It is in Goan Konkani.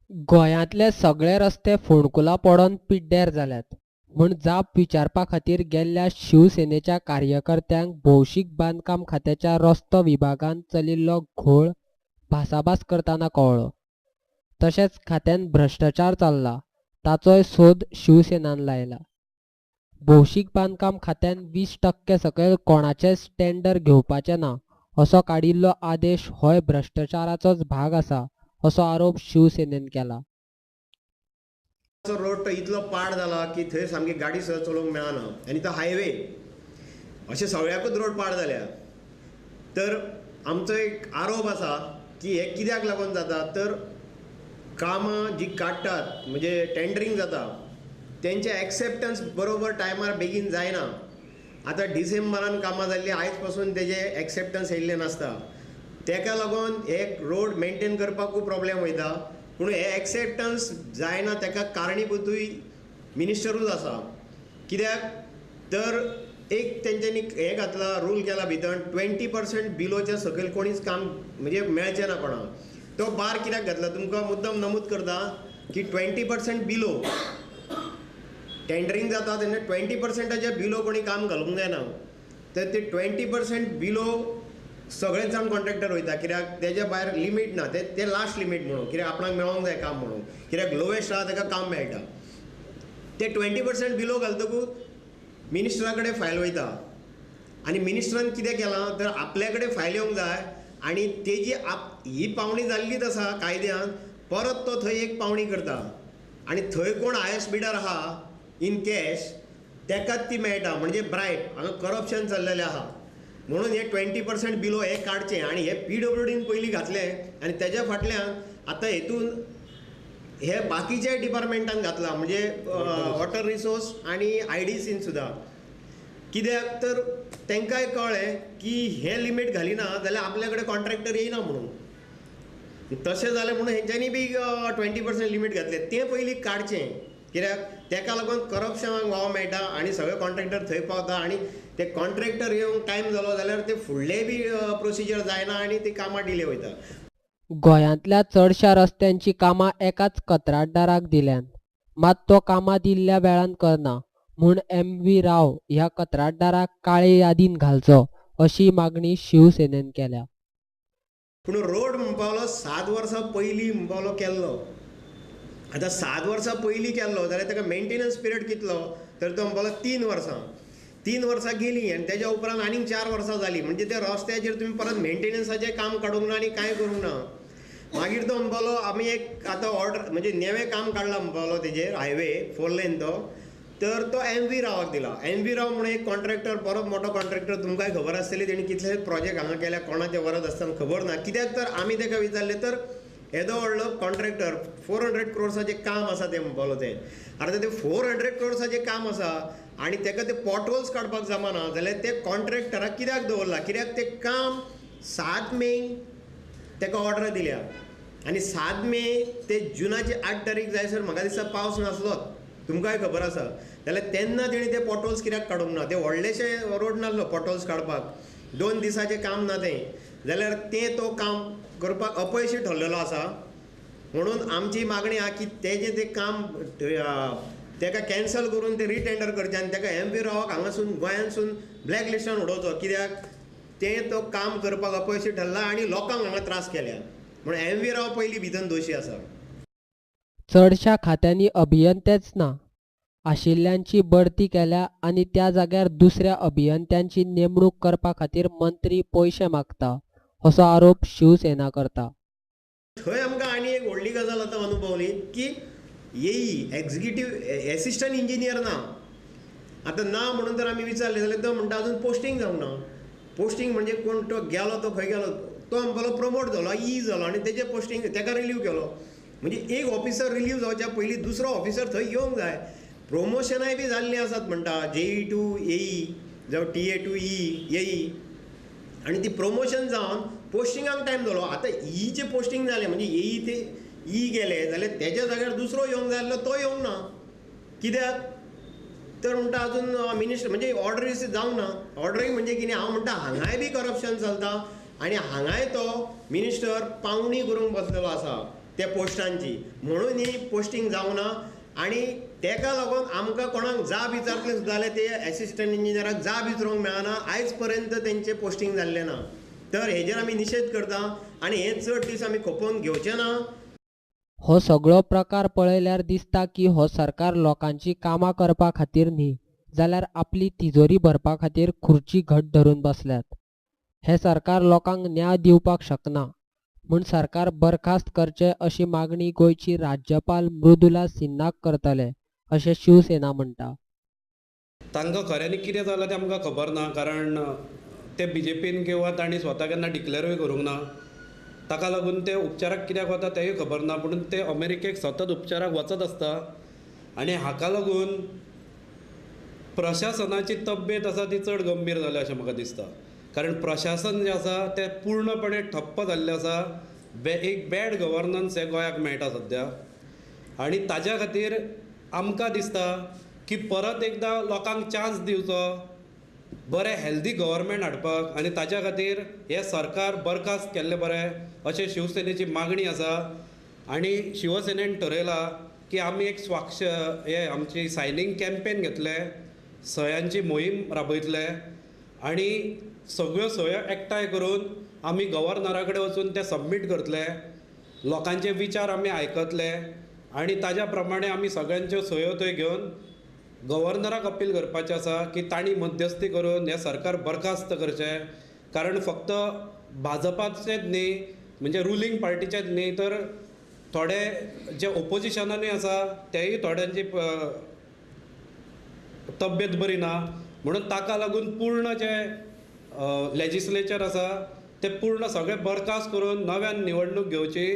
गोंयांतले सगळे रस्ते फोंडकुलां पडोन पिड्ड्यार जाल्यात म्हूण जाप विचारपा खातीर गेल्ल्या शिवसेनेच्या कार्यकर्त्यांक भौशीक बांदकाम खात्याच्या रस्तो विभागान चलिल्लो घोळ भासाभास करतना कळ्ळो. तशेंच खात्यान भ्रश्टाचार चल्ला ताचोय सोद शिवसेनान लायला. भौशीक बांदकाम खात्यान 20% सकयल कोणाचेंच टेंडर घेवपाचें ना असो काडिल्लो आदेश होय भ्रश्टाचाराचोच भाग आसा असो आरोप शिवसेनेन केला. रोड तो इतलो पाड जाला की थंय सामकी गाडी सुद्दां चलोवंक मेळना आनी तो हायवे, अशें सगळ्याकूच रोड पाड जाल्या. तर आमचो एक आरोप आसा की हें कित्याक लागून जाता तर कामां जी काडटात म्हणजे टेंडरींग जाता तेंचे एक्सेप्टन्स बरोबर टायमार बेगीन जायना. आतां डिसेंबरान कामां जाल्लीं, आयज पासून तेजें एक्सेप्टन्स येयल्लें नासता, तेका लागून हे रोड मेंटेन करपाकूय प्रोब्लेम वयता. पूण हे एक्सेप्टन्स जायना तेका कारणीभूतूय मिनिस्टरूच आसा. कित्याक तर एक तेंच्यांनी हें घातला, रूल केला भितर 20% बिलोच्या सकयल कोणीच काम म्हणजे मेळचें ना कोणाक. तो बार कित्याक घातला तुमकां मुद्दम नमूद करता की 20% बिलो टेंडरींग जाता तेन्ना 20%च्या बिलो कोणी काम घालूंक जायना. तर ते 20% बिलो सगळेच जाण कॉन्ट्रॅक्टर वयता, कित्याक तेज्या भायर लिमीट ना, ते लास्ट लिमीट म्हणून, कित्याक आपणाक मेळोंक जाय काम म्हणून, कित्याक लोवेस्ट आहा ताका काम मेळटा. ते 20% बिलो घालतकूच मिनिस्टरा कडेन फायल वयता आनी मिनिस्टरान कितें केलां तर आपल्या कडेन फायल येवंक जाय आनी तेजी ही पावणी जाल्लीच आसा कायद्यान, परत तो थंय एक पावणी करता आनी थंय कोण हायस्ट बिडर आहा इन कॅश तेकाच ती मेळटा, म्हणजे ब्रायब. हांगा करप्शन चल्लेलें आहा. म्हणून हे 20% बिलो हे काडचें आनी हे पीडब्ल्यूडीन पयलीं घातलें आनी तेज्या फाटल्यान आतां हेतून हे बाकीच्या डिपार्टमेंटान घातलां, म्हणजे वॉटर रिसोर्स आनी आयडीसीन सुद्दां. कित्याक तर तेंकांय कळ्ळें की हे लिमीट घालिना जाल्यार आपल्या कडेन कॉन्ट्रॅक्टर येयना म्हणून. तशें जालें म्हणून हेंच्यांनी बी 20% लिमीट घातलें, तें पयलीं काडचें, कित्याक तेका लागून करप्शनाक वाव मेळटा आनी सगळे कॉन्ट्रॅक्टर थंय पावता आनी ते कॉन्ट्रॅक्टर येवंक टायम जालो जाल्यार ते फुडले बी प्रोसिजर जायना आनी ती कामां डिले वयता. गोंयांतल्या चडशा रस्त्यांची कामां एकाच कंत्राटदाराक दिल्यात, मात तो कामां दिल्ल्या वेळान करना म्हूण एम व्ही राव ह्या कंत्राटदाराक काळे यादीन घालचो अशी मागणी शिवसेनेन केल्या. पूण रोड म्हणपालो 7 वर्सां पयलीं म्हणपालो केल्लो, आतां 7 वर्सां पयलीं केल्लो जाल्यार ताका मेंटेनन्स पिरियड कितलो तर तो म्हणपालो 3 वर्सां. 3 वर्सां गेलीं आनी तेज्या उपरांत आनीक 4 वर्सां जालीं, म्हणजे त्या रस्त्याचेर तुमी परत मेंटेनन्साचें काम काडूंक ना आनी कांय करूंक ना. मागीर तो म्हणपालो आमी एक आतां ऑर्डर म्हणजे नवें काम काडलां म्हणपालो तेजेर हायवे 4 लेन तो, तर तो एम व्ही रावाक दिला. एम व्ही राव म्हणून एक कॉन्ट्रॅक्टर, बरोच मोठो कॉन्ट्रॅक्टर, तुमकांय खबर आसतली तेणी कितले प्रोजेक्ट हांगा केल्या, कोणाचे वरत आसतना खबर ना. कित्याक तर आमी तेका विचारलें तर येदो व्हडलो कॉन्ट्रॅक्टर 400 क्रोर्साचें काम आसा तें म्हणपालो तें. आतां तें 400 क्रोर्साचें काम आसा आनी तेका ते पोटहोल्स काडपाक जमाना जाल्यार ते कॉन्ट्रॅक्टराक कित्याक दवरला, कित्याक तें काम 7 मे तेका ऑर्डर दिल्या आनी 7 मे ते जुनाची 8 तारीख जायसर म्हाका दिसता पावस नासलोच, तुमकांय खबर आसा. जाल्यार तेन्ना तेणी ते पोटहोल्स कित्याक काडूंक ना, ते व्हडलेशे रोड नासलो पोटहोल्स काडपाक, 2 दिसाचें काम ना तें, जाल्यार तें तो काम करपाक अपयशी ठरलेलो आसा. म्हणून आमची मागणी आहा की तेजें तें काम तेका कॅन्सल करून तें रिटेंडर करचें आनी तेका एम व्ही रावाक हांगासून गोंयांसून ब्लॅक लिस्टान उडोवचो, कित्याक तें तो काम करपाक अपयशी ठरला आनी लोकांक हांगा त्रास केल्या. म्हणून एम व्ही राव पयलीं भितर दोशी आसा. चडशा खात्यांनी अभियंतेच ना आशिल्ल्यांची बढती केल्या आनी त्या जाग्यार दुसऱ्या अभियंत्यांची नेमणूक करपा खातीर मंत्री पयशे मागता असो आरोप शिवसेना करता. थंय आमकां आनी एक व्हडली गजाल आतां अनुभवली की एई एक्झिक्युटीव एसिस्टंट इंजिनियर ना. आतां ना म्हणून जर आमी विचारलें जाल्यार तो म्हणटा अजून पोस्टींग जावंक ना. पोस्टींग म्हणजे कोण तो गेलो तो खंय गेलो, तो म्हणपालो प्रमोट जालो, ई जालो आनी तेजें पोस्टींग तेका रिलीव केलो. म्हणजे एक ऑफिसर रिलीव जावच्या पयलीं दुसरो ऑफिसर थंय येवंक जाय. प्रोमोशनाय बी जाल्लीं आसात म्हणटा, जेई टू एई जावं टी ए टू ई एई, आनी ती प्रोमोशन जावन पोस्टिंगाक टायम जालो. आतां ईचें पोस्टींग जालें म्हणजे एई ते ई गेले जाल्यार तेज्या जाग्यार दुसरो येवंक जाय आसलो तो येवंक ना. कित्याक तर म्हणटा अजून मिनिस्टर म्हणजे ऑर्डर जावंक ना. ऑर्डरींग म्हणजे कितें, हांव म्हणटा हांगाय बी करप्शन चलता आनी हांगाय तो मिनिस्टर पावणी करूंक बसलेलो आसा. त्या पोस्टांची, म्हणून ही पोस्टिंग जावना. आनी तेका लागून आमकां कोणाक जाब विचारतले सुद्दां जाल्यार ते एसिस्टंट इंजिनियराक जाब विचारूंक मेळना. आयज पर्यंत तेंचें पोस्टिंग जाल्लें ना. तर हेजेर आमी निशेध करता आनी हें चड दीस आमी खपोवन घेवचे ना. हो सगळो प्रकार पळयल्यार दिसता की हो सरकार लोकांची कामां करपा खातीर न्ही जाल्यार आपली तिजोरी भरपा खातीर खुर्ची घट धरून बसल्यात. हे सरकार लोकांक न्याय दिवपाक शकना म्हूण सरकार बरखास्त करचें अशी मागणी गोंयची राज्यपाल मृदुला सिन्हाक करतले अशें शिवसेना म्हणटा. तांकां खऱ्यांनी कितें जालां तें आमकां खबर ना, कारण ते बीजेपीन किंवा तांणी स्वता केन्ना डिक्लेरूय करूंक ना. ताका लागून ते उपचाराक कित्याक वता तेंय खबर ना, पूण ते अमेरिकेक सतत उपचाराक वचत आसता आनी हाका लागून प्रशासनाची तब्येत आसा ती चड गंभीर जाल्या अशें म्हाका दिसता. कारण प्रशासन जें आसा तें पूर्णपणे ठप्प जाल्लें आसा. एक बॅड गवर्नन्स हें गोंयाक मेळटा सद्या आनी ताज्या खातीर आमकां दिसता की परत एकदां लोकांक चान्स दिवचो बरें हेल्दी गव्हर्मेंट हाडपाक आनी ताज्या खातीर हें सरकार बरखास्त केल्लें बरें अशें शिवसेनेची मागणी आसा. आनी शिवसेनेन ठरयलां की आमी एक स्वाक्ष हे आमची सायनींग कॅम्पेन घेतले, सयांची मोहीम राबयतले आनी सगळ्यो सयो एकठांय करून आमी गव्हर्नरा कडेन वचून ते सबमीट करतले, लोकांचे विचार आमी आयकतले आनी ताज्या प्रमाणे आमी सगळ्यांच्यो सयो थंय घेवन गव्हर्नराक अपील करपाचें आसा की तांणी मध्यस्थी करून हें सरकार बरखास्त करचें. कारण फक्त भाजपाचेंच न्ही, म्हणजे रुलींग पार्टीचेंच न्ही, तर थोडे जे ओपोजिशनानूय आसा तेय थोड्यांची तब्येत बरी ना, म्हणून ताका लागून पूर्ण जे लेजिस्लेचर आसा ते पूर्ण सगळें बरखास्त करून नव्यान निवडणूक घेवची.